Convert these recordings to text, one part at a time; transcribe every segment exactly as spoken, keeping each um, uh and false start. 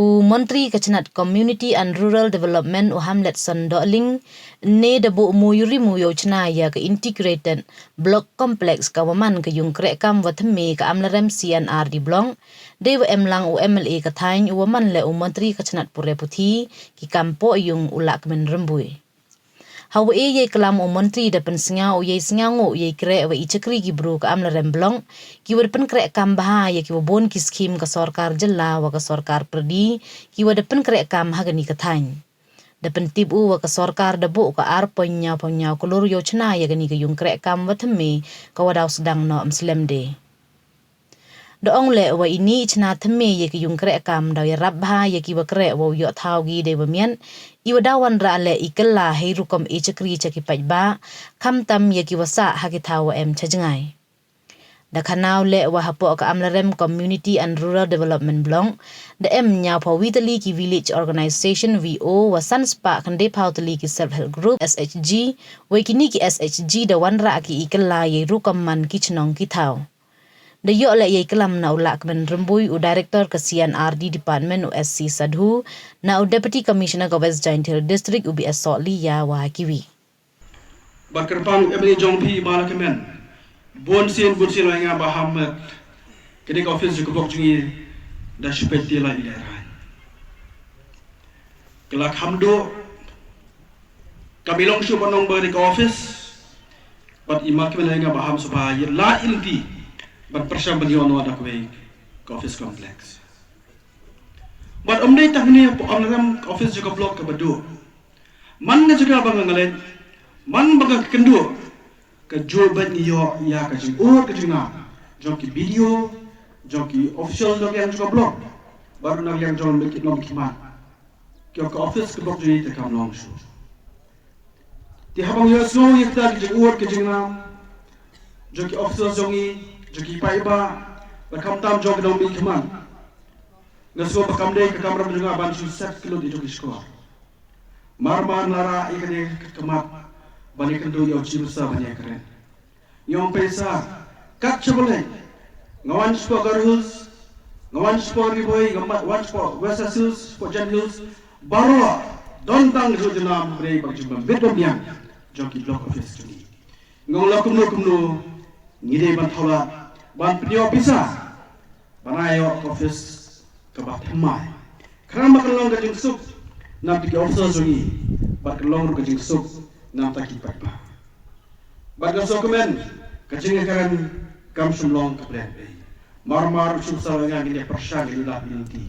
U Montri ka chnat Community and Rural Development u Hamletson Dohling ne da buh mu yu ri mu yow chna ïa ka Integrated Block Complex ka wa man ka yung kreh kam wa thymme ka Amlarem C and R D Block, dei wa em lang u M L A ka thaiñ u wa man leh u Montri ka chnat pure puthi ki kam poh yung u Lahkmen Rymbui. Ha wa e yei klam u Montri da pynsngew u yei sngew ngu yei kreh wa i chakri ki bru ka Amlarem Block ki wa da pynkreh kam bha ïa ki wa bun ki skim ka sorkar jylla wa ka sorkar pyrdi ki wa da pynkreh kam ha kani ka thaiñ. Da pyntip u wa ka sorkar da buh ka ar point nyaw point nyaw klur yow chna ïa kani ka yung kreh kam wa thymme ka wa daw sdang noh em slem de. Da ong leh wa ini i chna thymme ïa ki yung kreh kam daw ïarap bha ïa ki wa kreh wa u yoh thaw ki dei wa miat, i wa daw wanrah leh i kylla hei rukom i chakri cha ki paidbah, khamtam ïa ki wa sah ha ki thaw wa em cha jngai. Da khanaw leh wa hapoh ka Amlarem Community and Rural Development Block da em nyaw phaw wi tylli ki Village Organization V O wa san spah khyndai phaw tylli ki Self Help Group S H G, wei kini ki S H G da wanrah ki i kylla ïa i rukom man ki chnong ki thaw. Da yoh leh ïa i klam na u Lahkmen Rymbui u Director ka C and R D Department u S C Sadhu, na u Deputy Commissioner ka West Jaiñtia Hills District u B S Sohliya wa kiwi. Ba kyrpang em ni jong phi ma la kmen. Bun sien bun sien la nga ba ham met. Kini ka office jong ka block jong i da shpet ti la i le rai. Ka la kham do. Ka bilong shu ba nong ba ni ka office. Bat i ma kmen la nga ba ham shu ba i la inti. Bat pyrshang ban yoh no da kwei ka office complex. Bat um dei tang ni pa Amlarem ka office jong ka block ka ba do. Man nga jaka ba nga ngalek, man ba nga kynduh, ka jur ba ngi yoh ïa ka jingud ka jingna jong ki B D O, jong ki official jong yang jong ka block, baroh na yang jong ki nong ki man. Ki ka office ka block jong i te kam long shu. Ti haba ngi ïohsngew ïa kita ki jingud ki jingna jong ki official jong i, jong ki paidbah, ba khamtam jong ki nong ki man. Nga sngew ba kam dei ka kamram jong nga ban shu set ki lut ïa jong ki shkor. Mar mar la rah ïa kane ka khmat ban ïakynduh ïa u Chief Minister ban ïakren. Ïa u pisa kat sha balei nga wan shapoh Garo Hills, nga wan shapoh Ri Bhoi, nga wan shapoh West Khasi Hills, shapoh Jaintia Hills, baroh don tang ka juh junom balei ba ka jingbym bit bym biang jong ki block office jong ngi. Nga ong la kumno kumno ngi dei ban thaw lad ban pynïoh pisa. Ban ai ïa ka office kaba thymmai. Khnang ba kan long ka jingsuk namar ki officer jong ngi bad kan long ruh ka jingsuk namar ki paidbah. Bad ka sokmen ka jingkren kam shym long ka plan A. Mar mar u shu sa nga ngi pyrshang ngi la binti.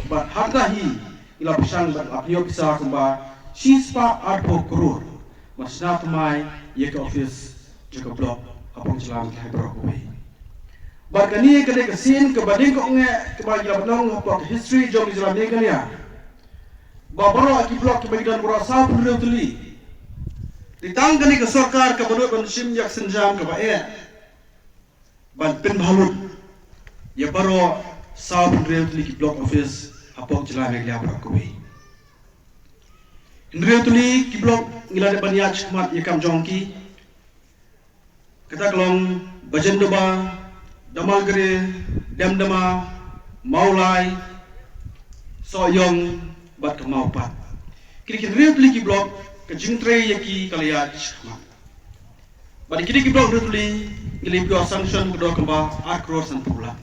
Bad hata hi ngi la pyrshang bad la pynïoh pisa kumba shispah arphew klur. Ban shna thymmai ïa ka office jong ka block ha pdeng jylla mynta hi baroh kawei. Bad kane ka dei ka sien kaba dei ka ong eh kaba ïa ba long hapoh ka history jong ka jylla Meghalaya. Ba baroh ki block kiba ki don baroh saw phew hynriew tylli. Dei tang kane ka sorkar kaba nud ban shim ïa ka sienjam kaba eh ban pynbha lut ïa baroh saw phew hynriew tylli ki block office hapoh jylla Meghalaya baroh kawei. Hynriew tylli ki block ngi la dep ban ïaid shakhmat ïa kam jong ki. Kata ka long Bajandoba, Damalgre, Demdama, Mawlai, Sohiong bad ka Mawpat. Kine ki hynriew tylli ki block ka jingtrei ïa ki ka la ïaid shakhmat. Bad ïa kine ki block hynriew tylli ngi la pynïoh sanction ka dor kumba ar klur sanphew lak.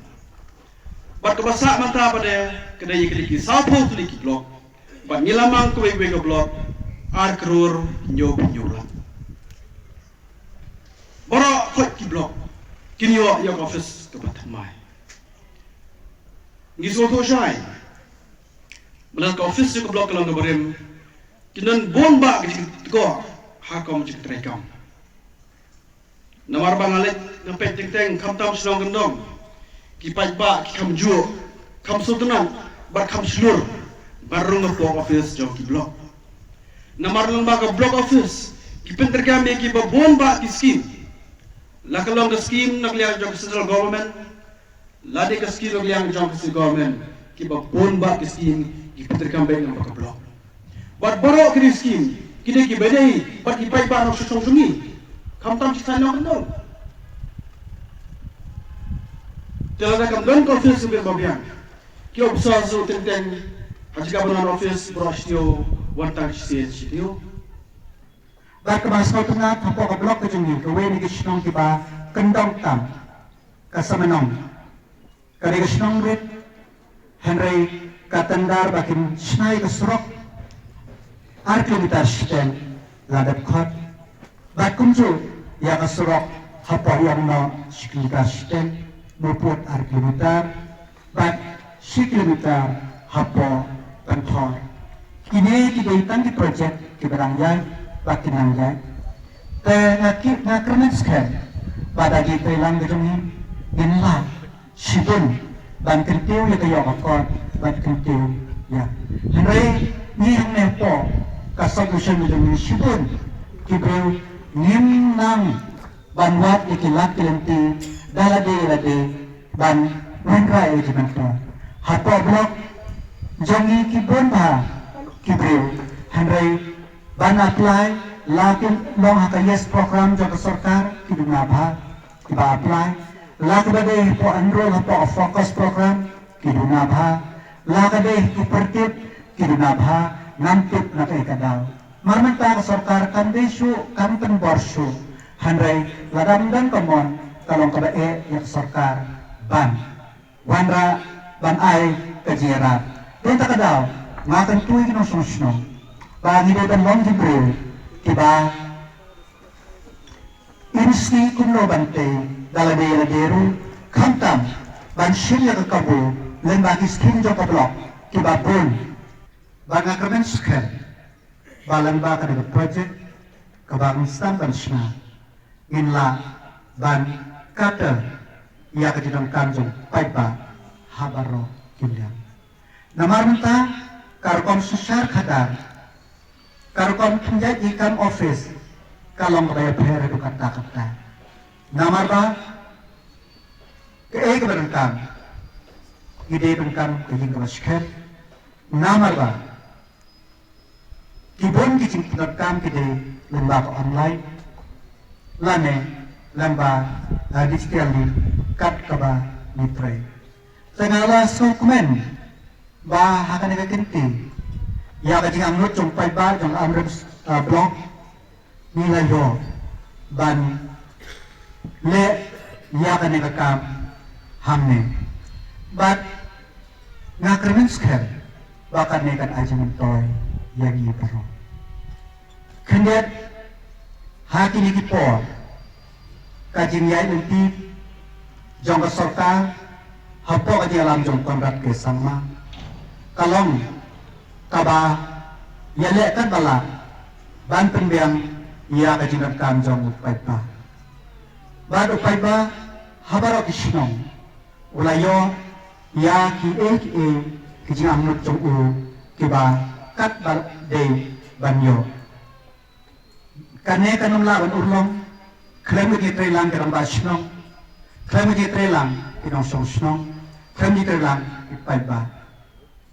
Bad kaba sah mynta pat de ka dei ïa kine ki saw phew tylli ki block. Bad ngi la mang kawei kawei ka block ar klur hynñiew phew hynñiew lak. Baroh khoit ki block kin ïoh ïa ka office kaba thymmai. Ngi sngewthuh shai ba lada ka office jong ka block ka long kaba rim kin don bun bah ka jingtkoh ha ka kam jingtrei kam. Namar ba nga leit nga peit teng teng khamtam shnong kyndong ki paidbah ki kham juh kham sngewtynnat bad kham shlur ban rung hapoh office jong ki block. Namar lyngba ka block office ki pyntreikam ïa kiba bun bah ki skim. La ka long ka skim na ka liang jong ka central government, lane ka skim na ka liang jong ka state government, kiba bun bah ki skim ki pyntreikam beit lyngba ka block. Bad baroh kine ki skim ki dei kiba dei bad ki paidbah nongshong shnong jong ngi. Khamtam ki shnong kyndong. Te lada kam don ka office jong ka block biang, ki officer shu teng teng Haji ka Government Office baroh shi taïew, wan tang shisien shi taïew. Bad kaba sngewtynnat hapoh ka block ka jong ngi, kawei na ki shnong kiba kyndong tam ka Samanong. Ka dei ka shnong rit, hynrei ka tender ba kin shna ïa ka surok ar kilometer shiteng la dep khot. Bad kumjuh ïa ka surok hapoh Ïongno shi kilometer shiteng, Mawpud ar kilometer, bad shi kilometer hapoh Pynthor. Kine ki dei tang ki project kiba dang ïaid bad ki nang ïaid. Te nga ki, nga kyrmen skhem ba da ki treilang ka jong ngi ngin lah shibun ban kyntiew ïa ka ïoh ka kot, ban kyntiew ïa. Hynrei ngi hangne hapoh ka sub-division ka jong ngi shibun ki briew ngim nang ban wad ïa ki lad ki lynti da lade ïa lade ban wanrah ïa ka jingmyntoi. Hapoh block jong ngi ki bun bha ki briew, hynrei ban apply, la ki long ha ka YES program jong ka sorkar, ki duna bha kiba apply. La kiba dei hapoh enroll hapoh focus program, ki duna bha. La ka dei ki pyrthit, ki duna bha. Ngam tip na kaei ka daw. Mar mynta ka sorkar kam dei shuh, kam pynbor shuh. Hynrei lada ym don ka mon, ka long kaba eh ïa ka sorkar ban wanrah, ban ai ka jingïarap. Te kata ka daw nga kyntu ïa ki nongshong shnong ba ngi dei ban long ki briew kiba im sngi kumno ban tei da lade ïa lade ruh, khamtam ban shim ïa ka kabu lyngba ki skim jong ka block kiba bun. Ba nga kyrmen skhem ba lyngba kane ka project kaba ngin sdang ban shna, ngin lah ban kata ïa ka jingdonkam jong paidbah ha baroh ki liang. Namar mynta ka rukom synshar khadar, ka rukom pynïaid kam office ka long kaba ïapher haduh katta katta. Namar ba kaei kaba donkam, ngi dei ban kam ka ïing kaba skhem. Namar ba ki bun ki jingpyndonkam ki dei lyngba ka online lane lyngba, eh, digital link kat kaba ngi trei. Te nga la sngewkmen ba ha kane ka kynti ïa ka jingangnud jong paidbah jong Amrem, eh, block, ngi la ïoh ban leh ïa kane ka kam hangne. Bad nga kyrmen skhem ba kane kan ai jingmyntoi ïa ngi baroh. Khyndiat ha kine ki por ka jingïaid lynti jong ka sorkar hapoh ka jingïalam jong Conrad K Sangma ka long kaba ïaleh katba lah ban pynbiang ïa ka jingdonkam jong u paidbah. Bad u paidbah ha baroh ki shnong u la ïoh ïa kiei kiei ki jingangnud jong u kiba katba dei ban ïoh. Kane kan ym lah ban urlong khlem ka jingtreilang ki rangbah shnong, khlem ka jingtreilang ki nongshong shnong, khlem ka jingtreilang ki paidbah.